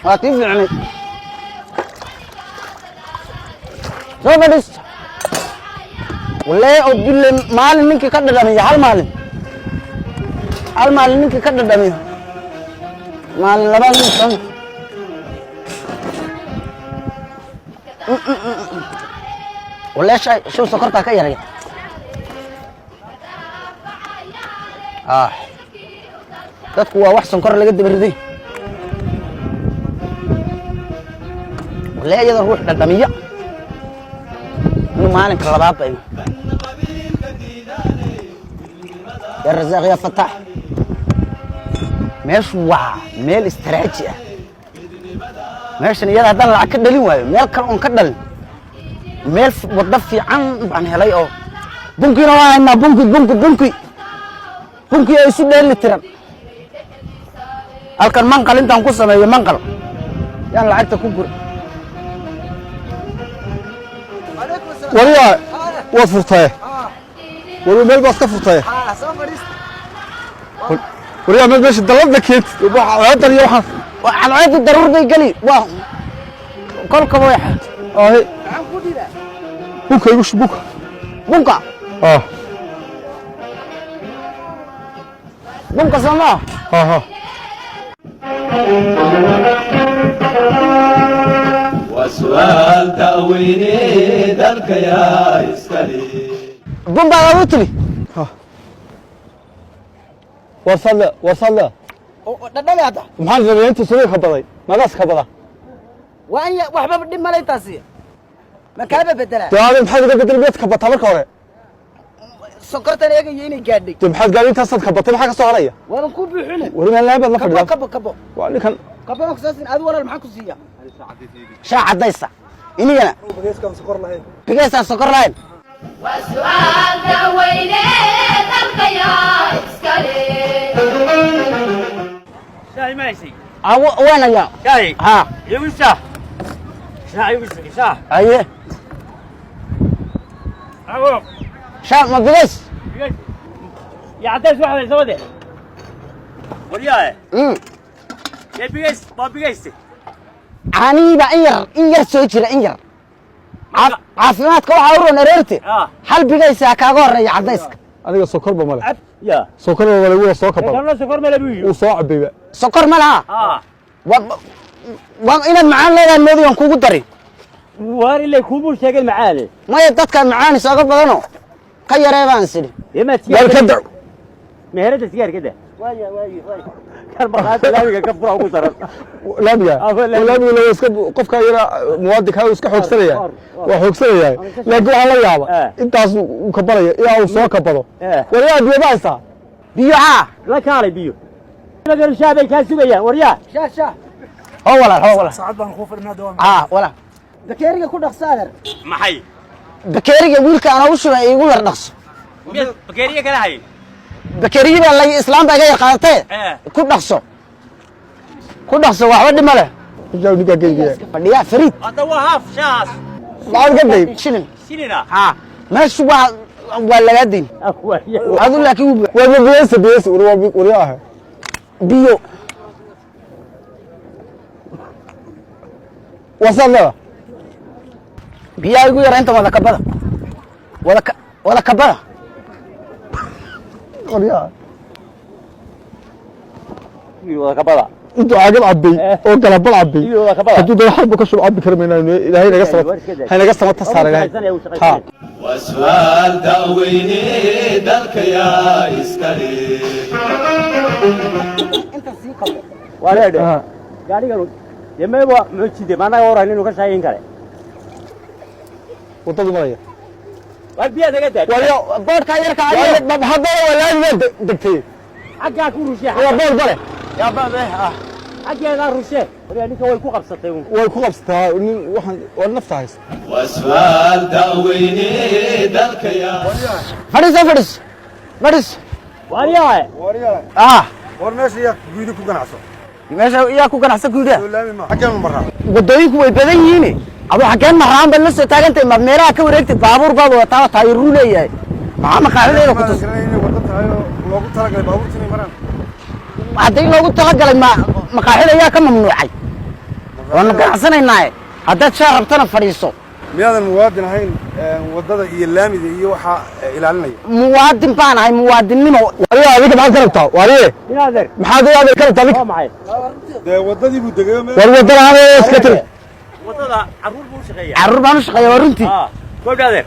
Waa tii fiicnay. Soo fadhiisto. Wallahi oo bille, maalin ninkii ka dhadhamiyo, hal maalin, hal maalin ninkii ka dhadhamiyo, maalin labaad nin soo. Wallahi shay shuu sokortaa ka yaraya. Ah, dadku waa wax sonkor laga daba riday. Wallahi iyada ruux dhadhamiya inuu maalinka labaad ba imo. Ya Rasaaq ya Fataax, meeshu waa meel istaraaji ah. Meeshan iyada haddaan lacag ka dhalin waayo, meel kale oon ka dhalin. Meel waddo fiican baan helay oo bunkiina waan haynaa. Bunki, bunki, bunki, bunki oo isu dheeli tiran. Halkan manqal intaan ku sameeyo, manqal yaan lacagta ku gura. Wariyaa, waad furtaye? Wari, meel baad ka furtaye? Wariyaa, meel meesha dalladda keentid ceedan iyo waxaan. Cadceedu daruur bay geli, waa kolkaba way. Ahe, bunka igu shub, bunka. Bunka? Ah. Bunka soo maa? Ha ha. Waa su'aal da'weyne, dalka yaa iskale? Bun baad agu tiri. War sadle, war sadle. Dhadhali hadda. Maxaan rabay? Inta suuqa ka baday madaas ka bada. Waa in waxbaba dhib malay taasi, ma kaaba bedelaa? Dee aadan, maxaad iga bedel? Miyaad ka bataa marka hore? Sonkortan eegayo inay gaadhay. Dee maxaad gaadhay? Intaasaad ka batay, maxaa ka soo haraya? Waaban ku buuxine. Weli meel laan baad la kabo fadhidaa. Kabo, kabo. Waa ninkan. Kabo kusaasin. Adi walaal, maxaan ku siiya? Shaa caddaysa inigana. Bigeysaan sokor lahayn. Waa su'aal da'weyne, dalka yaa iskale? Shaah ma haysay? Ah, waan hayaa. Shaahi? Ha. Igu shaah. Shaah igu shaah. Haye. Awo. Shaa ma bigeys? Ya cadays waxaad haysa wade. Waryaa. Yee bigays, waa bigayste. Caanihii baa in yar, in yar soo jira, in yar. Caafimaadka waxaa u roon aroorte hal bigaysaa kaaga horreeya caddayska. Aniga sokorba male. Cab. Ya. Sokorba male, wuu soo kabada. Kalna sokor male buu yidhi. Wuu soo cabayba. Sokor ma laha. Waa inaad macaan leedahay moodi, waan kugu dari. Waar ilay kuumuu sheegay macaane. Maya, dadka macaan isooga badano ka yaree baan sidhi. Dee maad meel ka sigaar. dac. Meherada sigaar ka dah. Kan markhaati laamiga ka fura ugu daran. Laamiga. Ah, waa laamiga. Laamiga la iska qofka yara muwaadinka uu iska xoogsanaya, waa xoogsanaya, laakiin waxaa la yaaba intaas uu kabanaya ilaa uu soo kabado. Waryaa, biyo ma haysaa? Biyo haa. La kaalay biyo. Magaru shaah bay kaa sugayaan waryaa. Shaah, shaah. Hoo walaal, hoo walaal. Saacad baan kuu fadhinaa dawaa. Haa walaal, bakeeriga ku dhaqso adeer. Maxay? Bakeeriga wiilka aan ugu shubay iigu yar dhaqso. Miyaad bakeeriye kala hayn? Bakeerigii baa la islaam baa iga yar qaadatee. Ku dhaqso, ku dhaqso, waxba dhib ma leh. Ninkaa, ninkaa geygiya. Fadhiyaa fariid. Hadda waa haaf shaahaas. Maxaad ka dayn? Shilin. Shilina. Haa, meeshu waa lagaa dayn adu, laakiin wuu waa biyeysa, biyeysa. War waa waryaa ah. Biyo. Waa saad leeda. Biyaha igu yara inta wada kabada, wada wada kabada. Waryaa. Wada kabada. Intuu caagad cabay oo galabal cabay. Iyo wada kabada. Hadduu daba xalbu ka shub cabi kara maynaa. Ilaahay naga samata, haynaga samata saara ilaahay ha. Waa su'aal da'weyne, dalka yaa iskale? Inta sii kabo. Waa leedhe. Gaadhigan dee mayba muxuu jide maanaga oran inuu ka shaqayn kare. Waddadu maraya. Waar biyaha naga daa. Waryaa. Boodhkaa yarka ayo. Haddana waa laamigaa degtay. Xaggaa ku rushee. Waa boor bale. Yaa babe ah. Xaggeedaa rushee. Waryaa, ninka way ku qabsatay uun. Way ku qabsataa nin, waxaan waa nafta haysta. Waa su'aal da'weyne, dalka yaa Fadhiiso, fadhiiso, fadhiiso. Waryaa. Waryaa. Ah. War meesha yaa guydi ku ganacso? Meesha iyaa ku ganacsan ku yidhaa? Soo laami ma xaggeen maraa? Waddooyinku way badan yihiin. Aduu xaggeen maraan baad la soo taagantahay? Maad meelaha ka wareegtid? Baabuur baad wadataa, taayiruu leeyahay. Maxaa maqaaxideeda ku tus? Inay wado tahay oo loogu talagalay baabuurta inay maraan. Haddii loogu talagalay ma maqaaxida ayaa ka mamnuucay? Waanu ganacsanaynaaye, haddaad shaa rabtana fadhiiso. Miyaadan muwaadin ahayn waddada iyo laamida iyo waxaa ilaalinaya? Muwaadin baan ahay, muwaadinnimo. Wariye, adiga maxaad ka rabtaa, wariye? Inaadeer. Maxaad adiga ka rabtaa adiga? Waa maxay? Dee waddadii buu degayo meel. War wadada hada iska tiri. Waddada carruur buu u shaqeeyaa. Carruur baan u shaqeeya, waa runtii. Gobdha adeer,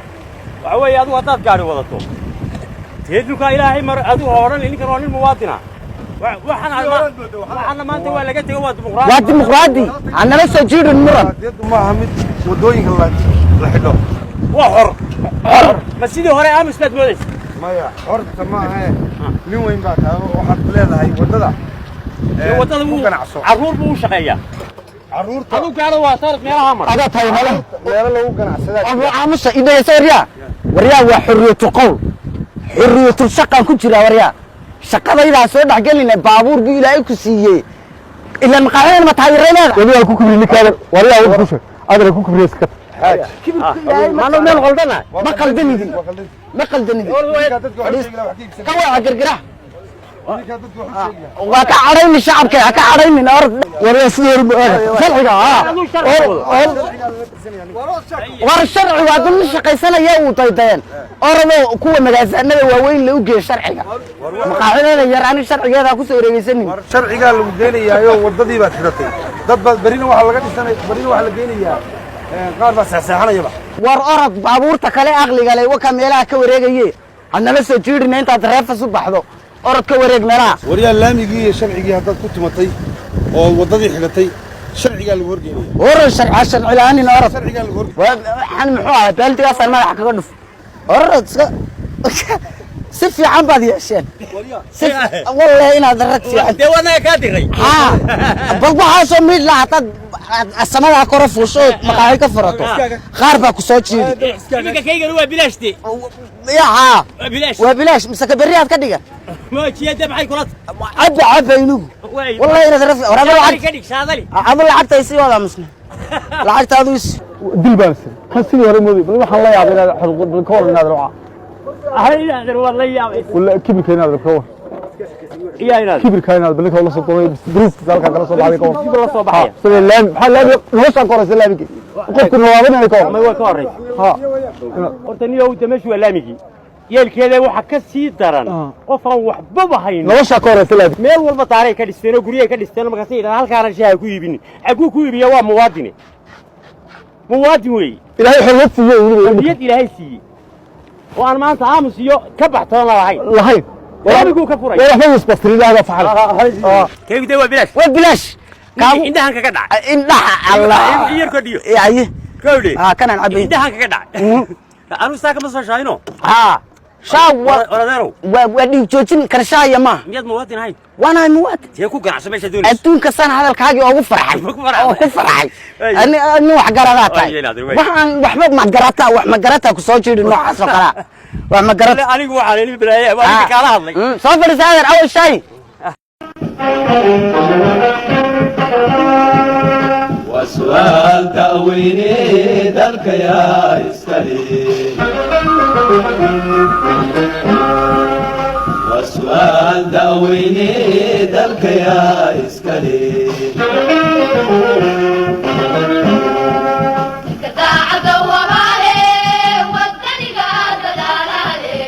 waxa weeye adigu haddaad gaari wadato dee dhulkaa Ilaahay mar adigu ha odhan ninkan waa nin muwaadina. Waxaana maanta waa laga tego, waa dimuqraadi. Waa dimuqraadi, ha nala soo jiidhin muran. Dimuqraadiyaddu ma aha mid waddooyinka la xidho. Waa xor xor, ma sidii hore aamus baad moodaysa? Maya, xorta ma ahe, nin weyn baa tahay, waxaad leedahay waddada waddada ku wuu ganacso. Carruur buu u shaqeeyaa. Carruurta. Adigu gaaro waa taarif meelaha mar. Adaa tahay meelaha. Meelo lagu ganacsadaa. Aamusa, idhegeysa waryaa. Waryaa, waa xorriyatul qowl, xorriyatul shaqaan ku jiraa. Waryaa, shaqadaydaa soo dhexgelina. Baabuur buu Ilaahay ku siiyey, ilaa maqaaxidana ma taageeray leeda. Wariyaa ku kibri ninka adeer, wariyaa wad ku sheeg adeer ku kibriye iska Xaaj. Maanu meel qaldana? Ma qaldanidin, ma qaldanidin. Ninkaa dadka wax u sheegi lahaa wax ka iibsan. Ka waaca gargaraha. Ninkaa dadka wax u sheegi lahaa. Waa ka cadhaynin shacabka, ha ka cadhaynin orod. Wariyaa sidii hore sharciga haa. Sharcigaa lala tirsanaya ninka. War sharci waa dul shaqaysanaya uu daydayeen. Orodoo kuwa magaasaanada waaweyn la u geeyo sharciga, maqaaxidada yar ani sharcigeeda ha kusoo wareegeysanin. War sharcigaa lagu geenayaayo, waddadii baad xidhatay. Dad baad berrina waxaa laga dhisanay, berrina waxaa la geenayaa qaar baa seexseexanayaba. War orod, baabuurta kale aqliga le waka meelaha ka wareegaye, hadnala soo jiidhina. Intaad reefas u baxdo, orod ka wareeg meelaha. Waryaa, laamigii iyo sharcigii haddaad ku tumatay oo waddadii xidhatay, sharcigaa lagu horgeynaya. Orod, sharci sharci la'aanin, orod. Sharcigaa lagu horgeynaya. Waxaan muxuu ahaa? Baaldigaasaan madaxa kaga dhuf. Orod iska, si fiican baad yeesheen. Si wallahi inaad rag fiican. Dee waa naga kaa diray. Haa, bal waxaasoo miid la hadaad samadaa kore fuusho ood maqaaxi ka furato, qaar baa ku soo jiidi. Iminka kaygana waa bilaash de. Ya haa. Waa bilaash. Waa bilaash mise ka berri aad ka dhigan? Maajiyada maxay kula Cabba cabba inugu. Wallahi inaad raf war adu Shaadali lacag ka dhig, shaadali. Adu lacagta isi wada misne lacagta adu isi. Dil baan sir kan sidii hore moodi. Bal waxaan la yaabay inaad bal ka waran inaad waca. Hay inaadeer, waad la yaabaysa. Wala kibirka inaad ka war. Iya inaadeer. Kibirka inaad bal ninka la soo doonay bariiskiisa halkaa kala soo baxday ka war. Kibir la soo baxaya. Sida laami, maxaa laami noloshaan ka horeysa laamigii qofku noolaabanaya ka Ma war. Waa ka horreysa. Ha. Horta niyow de meeshu waa laamigii yeelkeeda, waxa ka sii daran qof aan waxbaba haynin. Noloshaa ka horeysa laami. Meel walba daaray ka dhisteen oo guryahay ka dhisteen, markaasay yidhahdaan halkaana shaaha ku iibinin. Xaguu ku iibiya? Waa muwaadine, muwaadin weeye. Ilaahay xorriyad siiyey weliba. Xorriyad Ilaahay siiyey oo aan maanta aamus iyo ka baxtoona lahayn. Lahayn. Laamiguu ka furay. War waxba isbastiri ilaahay baa faxal. Kaygu dee waa bilaash. Waa bilaash kaagu. Indhahan kaga dhacay. Indhaha Allah. Yar kordhiyo. Aye. Kowdhe. Haa, kanaan cabay. Indhahan kaga dhacay, anuu saa kama soo shaayno. Haa, shaa waa. Oradeerow. Waa dhiig joojin karshaaya maaha. Miyaad muwaadin ahayn? Waanahay muwaadin. Tee ku ganacso meesha doonayso. Adduunka sana hadalkaagii oogu farxay. Ku farxay. Oo ku farxay. Ay. Ani wax garadaa tahay. Ay, inaadir, wey. Waxaan waxba magarataa, wax magarataa ku soo jiidhi noocaas oo kalaa wax magarata. Anigu waxaan ilmi bilaayay waa ninka kaala hadlay. Soo fadhiisa adeer, awal shaay. وسؤال داويني دلك يا إسكالي، وسؤال داويني دلك يا إسكالي. Daacadda wabaale, wadaniga dadaalaale,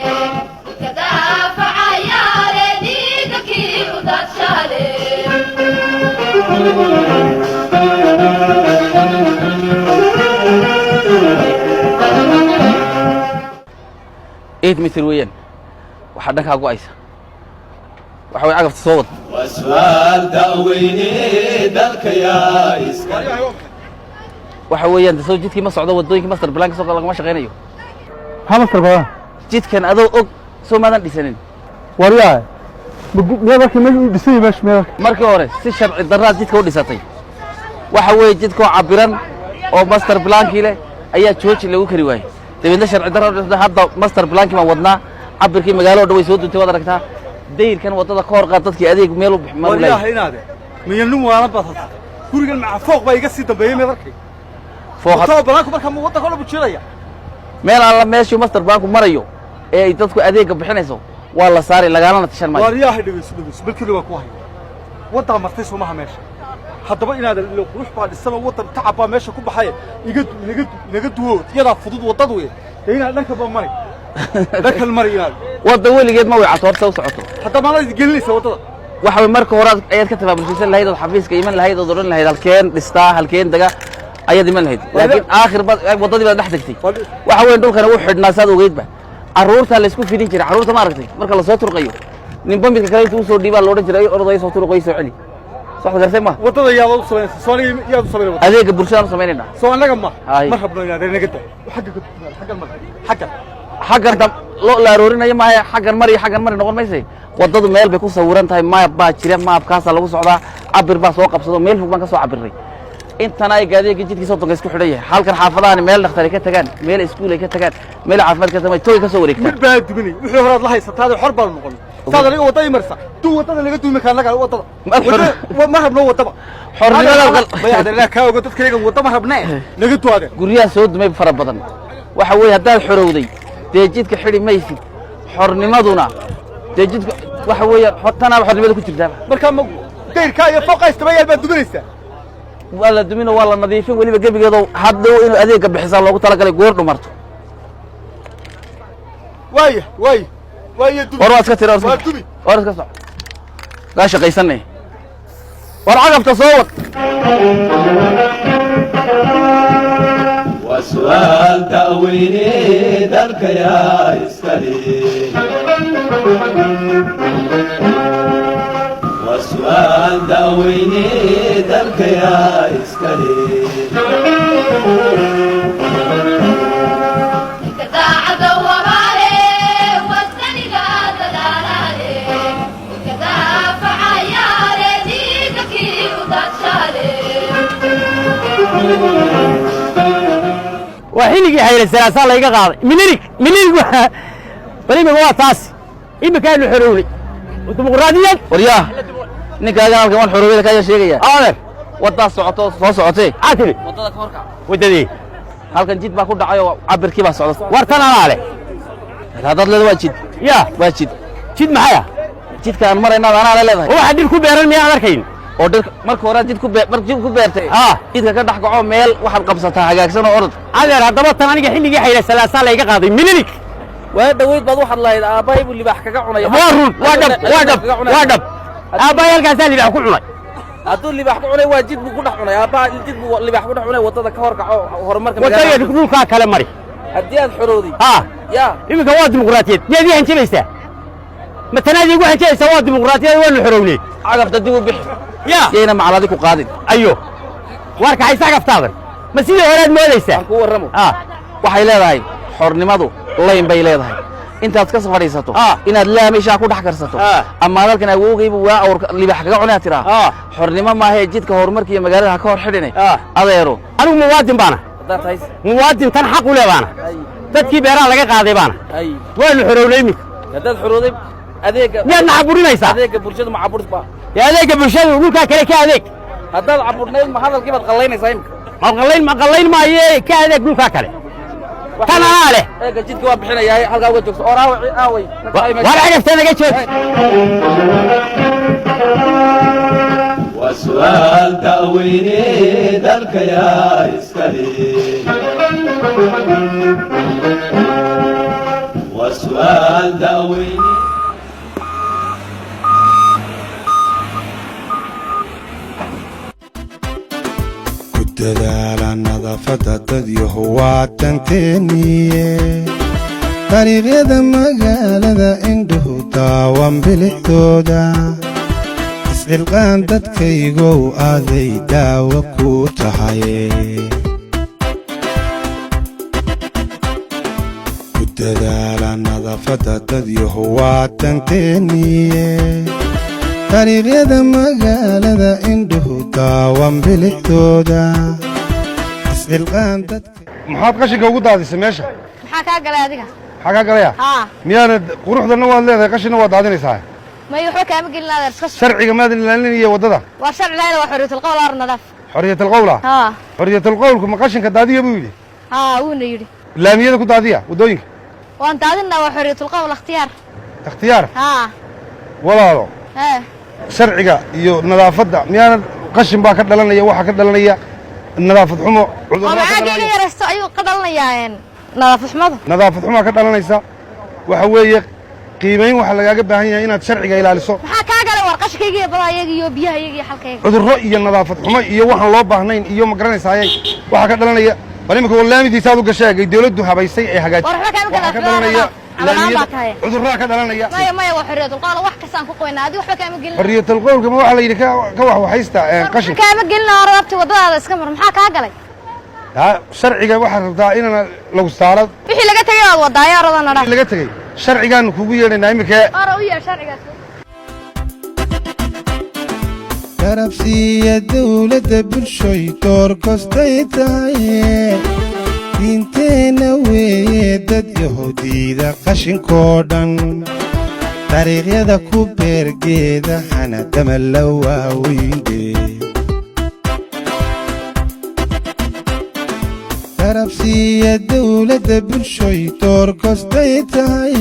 ka daafacayaale, dhiigga kii u daadshaale. 8 mitir weeyaan waxaa dhankaa go'aysa, waxa way cagafta soo wad. وسؤال داويني دلك يا إسكالي. Waxa weeyaan soo jidkii ma socdo, waddooyinkii master plan ka soo lagama shaqaynayo. Maxaa master badan? Jidkan adoo og soo maadan dhisanin. Waryaa, miyaa markii meesha u dhisay meesha miyaa Markii hore si sharci darraad jidka u dhisatay. Waxa weeye jidkoo cabiran oo master plankii leh ayaa jooji lagu kari waayey, dabeedna sharci darra u dhisatay. Hadda master plankii baan wadnaa, cabirkii magaalo o dhan way soo duntay, waad aragtaa dayrkan waddada ka hor qaad dadkii adeeg meel u meel u Waryaha, leeyahay. Inaade miyanin waalan baad hataa gurigan maca fooq baa iga sii dambeeyey, meed arkay? Fooqad. Too banaanku markaa ma waddanka o dhan buu jiraya. Meel alla meeshuu master planku marayo ee ay dadku adeegga bixinayso waa la saari, lagaalana tashan maayo. Waryaha, dhegeyso dhegeyso, balkeli waa ku haya. Waddaa martay somaha meesha. Haddaba inaad ilo qurux baa dhisanoo waddan tacab baa meesha ku baxaya, iga inaga inaga duwo, iyadaa fudud waddadu e. Dee inaad dhanka ba mari, dhankan mari inaad. Wadda weligeed ma weecato, horta u socoto. Hadda maalaad gelinaysa waddada. Waxa way marka hore ayaad ka tabaabulshaysan lahayd, ood xafiiska iman lahayd, ood odhan lahayd halkeen dhistaa, halkeen dega ayaad iman lahayd, laakiin aakhir baad waddadii baad dhex tagtay. Waxa weyn dhulkana wuu xidhnaa, saad ogeydba. Carruurtaa laysku fidin jiray, carruurta ma aragtay marka lasoo turqayo, ninba midka kale intuu usoo dhiibaa loodhan jiray orday soo turqoy soo celi. Soo gartay ma? Waddada yaad u samaynaysa? Soo aniga yaad u samaynay waddada? Adeega bulshadaan u samaynayna. Soo annaga ma Hay. Ma rabno inaad naga daa xagga ka, xaggan mari, xaggan. Xaggan dam lo la aroorinaya maaha, xaggan mari, xaggan mari noqon mayse. Waddadu meel bay ku sawiran tahay, maab baa jira, maabkaasaa lagu socdaa, cabir baa soo qabsado, meel fog baan ka soo cabirnay. Intana ay gaadiidka jidkii 30-ka isku xidhan yahay. Halkan xaafadahani meel dhakhtar ay ka tagaan, meel iskuul ay ka tagaan, meel caafimaad ka tagaan, toy ka soo wareegtaan. Mid baa duminay wixii horaad la haysataade, xor baan noqon. Saad aniga waddada i marsa duu, waddada naga duumi kaa naga waddada. Ma rabno waddaba. Xornimada. Maya adeer, kaa ogo dadkayga wadda ma rabne, naga du adeer. Guryaha soo dumay fara badan. Waxa weeye haddaad xorowday dee jidka xidhi maysid. Xornimaduna dee jidka waxa weeye tanaaba xornimada ku jirtaaba. Markaa ma dayrkaa iyo fooqaystaba yaal baad duminaysaa? Waa la dumino, waa la nadiifin weliba gebigeedo. Hadhow inuu adeegga bixisaa loogu talagalay goor dhumarto. Waaya waaya waaya, dumi. War waa iska tira. Waa dumi. War iska soco, gaa shaqaysanay. War cagafta soo wad. Waa su'aal da'weyne, dalka yaa iskale? Waa su'aal da'weyne, dalka yaa iskale? Daacada wabaale, wadaniga dadaalaale, kadaafacayaale, dhiiga kii u daadshaale. Waa xilligii Xayre Salaasaa layga qaaday Minilig, Minilig waa bal imika waa taas, imikaanu xorownay dimuqraadiyad. Waryaa, ninkaagan halkan waan xorowada kaayaa sheegaya. Adeer. Waddaa socoto, soo socotee. Maxaa tidhi? Waddada ka horkac. Waddadii? Halkan jid baa ku dhacay oo cabirkii baa socda. War tan anaa leh. Haddaad leeda waa jid. Ya. Waa jid. Jid maxaya? Jidka aan maraynaad anaa le leedahay. Oo waxaa dhir ku beeran miyaan arkayn? Oo dhir marka hore jid ku mar jid ku beertay. Jidka ka dhex kaco, meel waxaad qabsataa hagaagsan oo orod. Adeer, haddaba tan aniga xilligii Xayre Salaasaa layga qaaday Minilig. Waa dhaweyd baad waxaad lahayd aabbahay buu libaax kaga cunay. Waa run, waa dhab, waa dhab, waa dhab. Aabbahay halkaasaa libaax ku cunay. Hadduu libaax ku cunay, waa jid buu ku dhex cunay aabbaha, jid buu libaax ku dhex cunay. Waddada ka hor kaco, horumarka waddada dhulkaa kale mari. Haddii aad xorowday. Ya. Iminka waa dimuqraatiyad. Miyaad ii hanjabaysaa? Ma tanaad iigu hanjabaysaa? Waa dimuqraatiyad, waanu xorownay. Cagafta dib u bixi. Ya. Yayna macaladi ku qaadin. Ayo, waar kaxaysa cagaftaadan, ma sidii horead moodaysaa? Aan kuu warramo. Waxay leedahay xornimadu layn bay leedahay. Intaad ka fadhiisato inaad laamishaa ku dhex karsato ama halkan awowgaybu waa awr libaax kaga cunaa tiraa, xornimo maaha. Jidka horumarka iyo magaalada ha ka hor xidhine, adeero. Anigu muwaadin baana. Haddaad tahay. Muwaadin tan xaq u leh baana. Dadkii beeraha laga qaaday baana. Waanu xorownay iminka. Haddaad xorowday, adeega Miyaad na caburinaysaa? Adeega bulshadu ma caburis ba? Ee adeega bulshadu dhulkaa kale ka adeeg. Haddaad caburnayd, ma hadalkii baad qallaynaysaa imika? Ma qallayn, ma qallayn maaye, ka adeeg dhulkaa kale, tan anaa leh. Eega, jidka waan bixinayaa, halkaa uga joogso. Oor aaway, aaway? War cagafta naga joog. Waa su'aal da'weyne, dalka yaa iskale? Waa su'aal da'weyne. Ku dadaala nadaafadda dadyahu waa danteeniye. Dariiqyada magaalada indhuhu daawan bilicdooda. Iscilqaan dadkaygow, aaday daawo ku tahay. Ku dadaala nadaafadda dadyahu waa danteeniye. Dariiqyada magaalada indhuhu daawan bilicdooda. Iscilqaan dadka. Maxaad qashinka ugu daadisay meesha? Maxaa kaa galay adiga? Maxaa kaa galaya? Haa. Miyaanad quruxdanna waad leedahay, qashinna waad daadinaysaa. May, waxba kaama gelin adeer, iska soco. Sharciga maadan ilaalinaya waddada. Waa sharci lahayna, waa xorriyatul qowl, ar nadaaf. Xorriyatul qowla? Haa. Xorriyatul qowlku ma qashinka daadiya buu yidhi? Haa, wuuna yidhi. Laamiyada ku daadiya waddooyinka. Waan daadinaa, waa xorriyatul qowl, ikhtiyaar. Ikhtiyaar? Haa. Walaalo. Hee. Sharciga iyo nadaafadda miyaana qashin baa ka dhalanaya, waxaa ka dhalanaya nadaafad xumo. Oo cudurraa ka maxaa dhalanaya. Geega yaraysto ayuu ka dhalanayaa nadaafad xumadu. Nadaafad xumaa ka dhalanaysa. Waxa weeye qiimayn waxaa lagaaga baahan yahay inaad sharciga ilaaliso. Maxaa kaa galay war qashinkayga iyo badayaga iyo biyahayaga iyo xalkayga? Cudurro iyo nadaafad xumo iyo waxaan loo baahnayn iyo ma garanaysaaye waxaa ka dhalanaya. Bal imika laamidiisaad u gashay dawladdu habaysay ee hagaaj War waxba kaama waxaa ka galaan. dhalanaya Cabalaan baa laamiyada tahay. Cudurraa ka dhalanaya. Maya, maya, waa xorriyatul qawl, wax kastaan ku qabaynaa, adiga waxba kaama gelin. Xorriyatul qowlka ma waxaa la yidhi ka waxwaxaysta qashin? Kaama gelin oo rabti waddadaada iska mar, maxaa kaa galay? Sharciga waxaad rabtaa inaan lagu saaro. Wixii laga tagay waad wadaayo, orodana dha. Laga tegey sharcigaanu kugu yeedhaynaa imika. Ora u yeer sharcigaas. Garabsiiya dowladda bulshoy, door kastay tahay diinteenna weeye. Dad yahuudiida qashinkoo dhan dariiqyada ku beergeeda hana dama la waaweyndhe. Garabsiiya dowladda bulshoy, door kastay tahay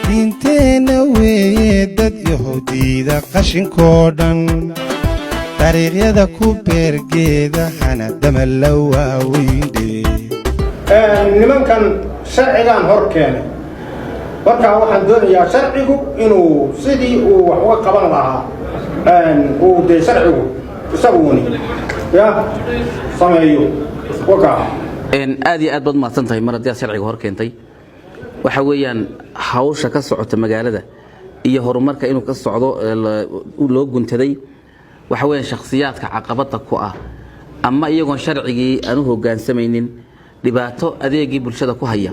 diinteenna weeye. Dad yahuudiida qashinkoo dhan dariiqyada ku beergeeda hana dama la waaweyndhe. Nimankan sharcigaan hor keenay. Markaa waxaan doonayaa sharcigu inuu sidii uu wax uga qaban lahaa uu dee sharcigu isaguuni ya sameeyo wakaa. Aad iyo aad baad mahadsan tahay mar haddii aad sharciga hor keentay. Waxa weeyaan hawsha ka socota magaalada iyo horumarka inuu ka socdo loo guntaday, waxa weeyaan shakhsiyaadka caqabada ku ah ama iyagoon sharcigii aan u hoggaansamaynin dhibaato adeegii bulshada ku haya,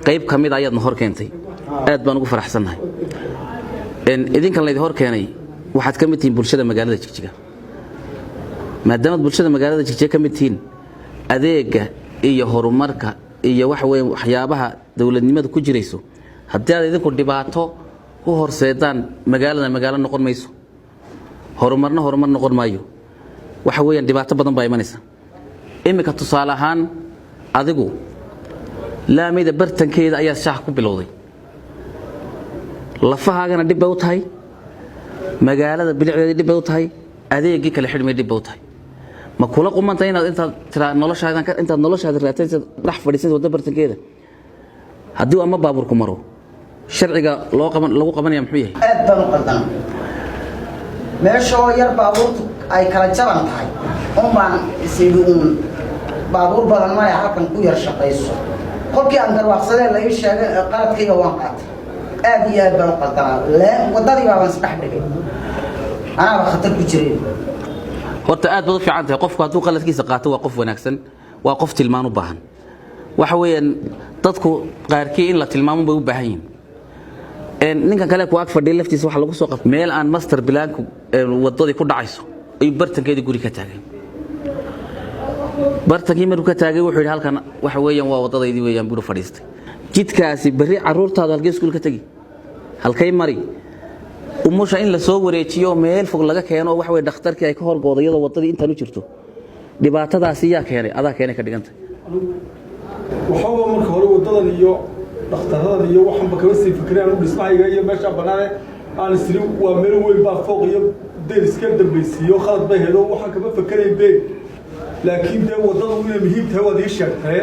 qayb ka mid ayaadna hor keentay. Aad baan ugu faraxsannahay. Idinkan laydin hor keenay waxaad ka mid tihiin bulshada magaalada Jigjiga. Maadaamaad bulshada magaalada Jigjiga ka mid tihiin, adeega iyo horumarka iyo waxa weeye waxyaabaha dowladnimada ku jirayso, haddii aad idinku dhibaato u horseedaan magaalada, magaalo noqon mayso, horumarna horumar noqon maayo. Waxa weeyaan dhibaato badan baa imanaysa. Iminka tusaale ahaan, adigu laamida bartankeeda ayaa shaah ku bilowday. Lafahaagana dhib bay u tahay, magaalada bilicdeedii dhib bay u tahay, adeegii kale xidhmay dhib bay u tahay. Ma kula qumanta inaad intaad tiraa noloshaada, intaad noloshaada raatay, intaad dhex fadhiisatay wadda bartankeeda, haddii ama baabuurku maro, sharciga loo qaban lagu qabanaya muxuu yahay? Aad baan u qaldana. Meeshoo yar baabuurtu ay kala jaban tahay un baan isidhi uun baabuur badan male, halkan ku yar shaqayso. Kolkii aan garwaaqsadee la ii sheegay qaladkayga waan qaatay. Aad iyo aad baan u qaldanaa. Waddadii baabaan isdhex dhigay, anaaba khatar ku jiray. Horta aad baad u fiican tahay. Qofku hadduu qaladkiisa qaato waa qof wanaagsan, waa qof tilmaan u baahan. Waxa weeyaan dadku qaarkii in la tilmaamo bay u baahan yihiin. Ninkan kale ku ag fadhiya laftiisa waxa lagu soo qabtay meel aan master planku waddadii ku dhacayso ayuu bartankeedii guri ka taagay. Bartankii markuu ka taagay wuxuu yidhi, "Halkan waxa weeyaan waa waddadaydii weeyaan," buuri fadhiistay. Jidkaasi berri carruurtaadu halkee iskuul ka tegi, halkay mari? Umusha in la soo wareejiyo meel fog laga keeno, waxa weye dhakhtarkii ay ka horgoodo iyadoo waddadii intaan u jirto. Dhibaatadaasi yaa keenay? Adaa keenay ka dhigantay. Waxaaba marka hore waddadan iyo dhakhtaradan iyo waxanba kama sii fikireen u dhismahayga iyo meeshaa bannaane aan isiri waa meel weyn baa fooq iyo deyr iska dambaysiiyo. Khalad bay hedo, waxaan kama fakerayn be, laakiin dee waddadu inay muhiim tahay waad ii sheegtaye.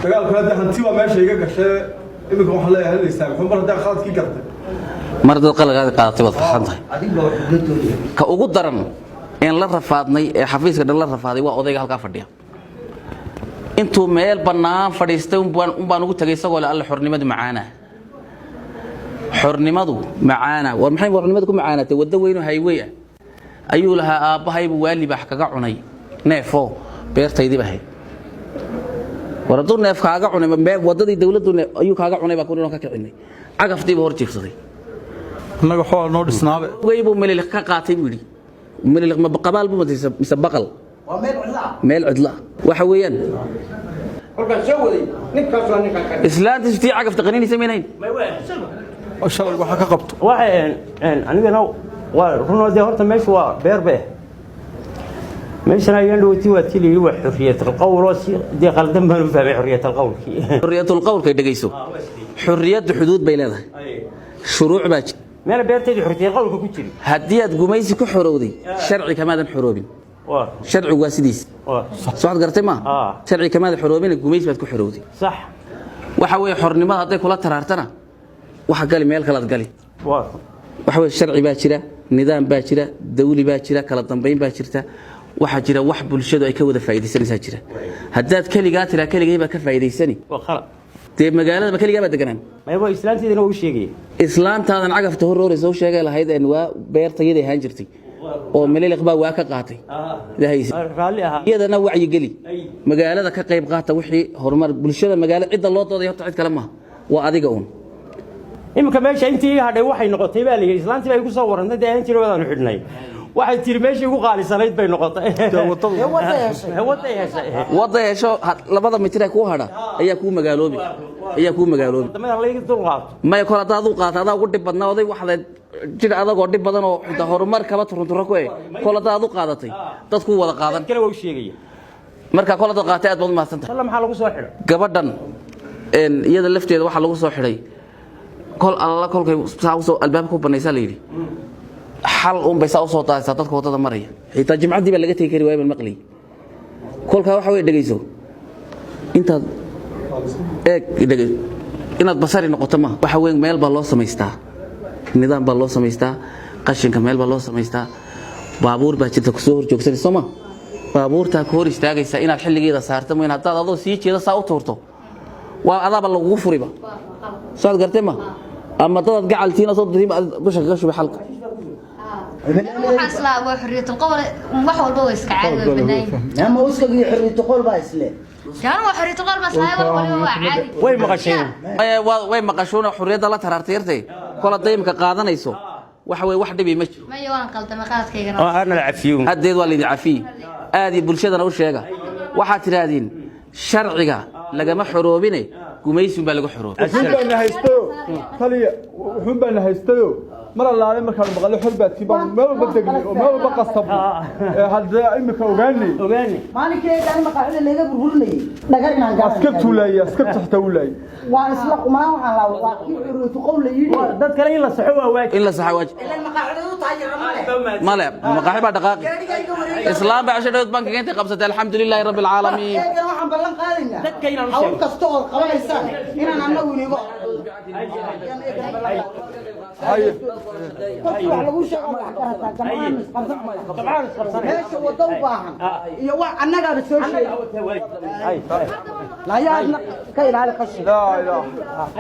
Dagaalkuna dee hanti baa meesha iga gashay. Iminka waxaan leeyahay halaysaa muxuu mar haddaan khaladkii gartay. Mar dad qalagaadi qaadatay waad farxan tahay. Ka ugu daran een la rafaadnay ee xafiiska dhan la rafaaday waa odayga halkaa fadhiya. Intuu meel bannaan fadhiistay unbaan ugu tagay isagoo le, "Alle, xornimadu macaana, xornimadu macaana." War maxay xornimadu ku macaanaatay? Waddo weyn oo highway ah ayuu lahaa. "Aabbahaybu waa libaax kaga cunay neefo beertaydii ahayd." War hadduu neef kaaga cunay waddadii dawladdu ayuu kaaga cunay baa kurinoo ka kicinay, cagaftiiba hor jiifsaday. Annaga xoola noo dhisnaabe. Ogey buu mililiq ka qaatay buu yidhi. Mililiq ma qabaal buu mise baqal? Waa meel cidla ah. Meel cidla ah waxa weeyaan. Kolkaan soo waday ninkaas waa ninkaan ka Islaantiisu tii cagafta qaninaysa maynayn. Shalay waxa ka qabto. Waxa anigana waa runoo dee horta meeshu waa beer be. Meeshan ayaan dhawati waa tii layidhi waa xorriyatul qowl oo si dee qaldan baan u fahmay xorriyatul qowlkii. Xorriyatul qowlkay dhegayso. Xorriyaddu xuduud bay leedahay, shuruuc baa Meena beertayda xorriyad qowlka ku jirin. Haddii aad gumaysi ku xorowday, sharci kamaadan xoroobin. Sharcigu waa sidiis. Soo waxaad garatay ma sharci kamaadan xoroobin, gumaysi baad ku xorowday. Sax. Waxa weeye, xornimada hadday kula taraartana, waxa gali meel kalaad gali. Waxa weeye, sharci baa jira, nidaam baa jira, dawli baa jira, kala dambayn baa jirta. Waxaa jira wax bulshadu ay ka wada faa'iidaysanaysaa jira. Haddaad keligaa tiraa keligay baa ka faa'iidaysani, waa khalad. Dee magaaladaba keligaa baa deganaan. Maya, waa islaanteedina waa u sheegaya. Islaantaadan cagafta horrooraysa u sheegay lahayd een waa beertayadii ahaan jirtay oo mililiq baa waa ka qaatay. Raalli ahaa. Iyadana wacyigeli, magaalada ka qayb qaata wixii horumar bulshada magaalada. Cidda loo dooday horta cid kale maaha, waa adiga uun. Iminka meesha intii ii hadhay waxay noqotay baa la yidhi, islaantii baa igu soo warantay dee intii wadaanu xidhnay, waxay tiri meeshii ugu qaalisanayd bay noqotay. Wadday heshay. Wadda hesho 2da mitir ee kuu hadha ayaa kuu magaaloobi, ayaa kuu magaaloobi. Wadamada layga dul qaato. Maya, kol haddaad u qaata adaa ugu dhib badnaa oday, waxdayd jir adagoo dhib badan oo xitaa horumar kaba turunturo ku eh. Kol haddaad u qaadatay, dadku wada qaadan. Kale waa u sheegaya. Marka kol haddaad qaadatay, aad baad u mahadsantahay. Alla, maxaa lagu soo xidhay? Gabadhan iyada lafteeda waxaa lagu soo xidhay, kol alla kolkay saa usoo albaabka ku banaysaa la yidhi, xal uun bay saa usoo daadaysaa dadka waddada maraya. Xitaa jimcaddii baa laga tegi kari waaya baan maqlayay. Kolkaa waxa wey, dhegeyso, intaad eeg, dhege, inaad basari noqoto ma waxa weyn. Meel baa loo samaystaa, nidaam baa loo samaystaa, qashinka meel baa loo samaystaa. Baabuur baa jirta kusoo hor joogsanaysa, soo ma? Baabuurtaa ku hor istaagaysa inaad xilligeeda saarta mooyaan. Haddaad adoo sii jeeda saa u tuurto, waa adaaba lagugu furiba. Soo aad gartay ma? Ama dadaad gacaltiin soo dusha kaga shubay xalka. Waxaan islaa waa xorriyatul qowl, wax walba waa iska caadi, way bannaan yihiin. Ama uskag iyo xorriyatu qowl baa isle. Kaan waa xorriyatul qowl, bas wax waliba waa caadi. Way maqasheen. Way maqashuuna, xurriyadda la taraartay yartay. Kol hadday imika qaadanayso, waxa weye, wax dhibi ma jiro. Maya, waan qaldamay qaladkaygana. Oo aana la cafiyo. Haddeed waa laydin cafiyi. Aad iyo bulshadana u sheega, waxaad tidhaahdeen sharciga lagama xoroobine, gumaysun baa laga xoroobay. Wuxuun baana haystayo taliya, wuxuun baana haystayo. Mar allaale markaanu maqalay xor baa tii baanu meel walba degnay oo meel walba qasabnay. Ee haddee imika ogaanay. Ogaanay. Maalinkeeda ani maqaaxida laga burburinayay dhagar inaan garan. Askartuu laayay, askarta xitaa u laayay. Waan isla qumanaa, waxaan laa waa kii xorriyatu qowl la yidhi. Dad kale in la saxo waa waajib. In la saxo waajib. Ilan maqaaxida u tahay male. Male maqaaxi baa dhaqaaqi. Gaadhigayga wareegay. Islaam baa casho dhaweed bankiga intay qabsatay, alxamdulilaahi rabbi alcaalamiin. Eegana waxaan ballan qaadaynaa Dadka inaan u hawl sheego. kasta ood qabanaysaan inaan annagu inigo. Qofki wax lagu sheego wax garataa, jamcaan isqabsan, meesha waddo u baahan iyo wax annagaaba soo sheegay. Layaadna ka ilaali qashin. Laa ilaaha,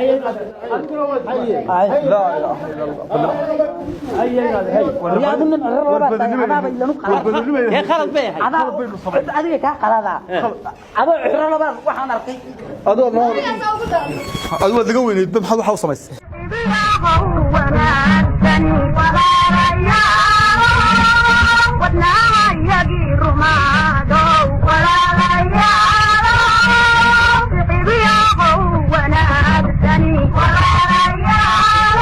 laa ilaaha illa Allah. Ee khalad bay ahayd. Adiga kaa qaladaa adoo ciro labaan waxaan arkay. Adoo adigu waad laga weynayd, maxaad waxa u samaysay? Wanaagsan walaalayaal, wadnahayagii rumaadow, walaalayaal, ficibiyahow wanaagsan walaalayaal,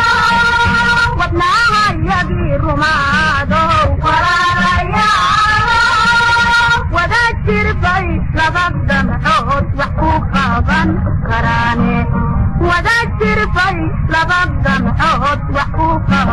wadnahayagii rumaadow, walaalayaal, wada jirbay laba gamcood wax ku qaban karaane, wada jirbay laba gamcood wax ku qaban.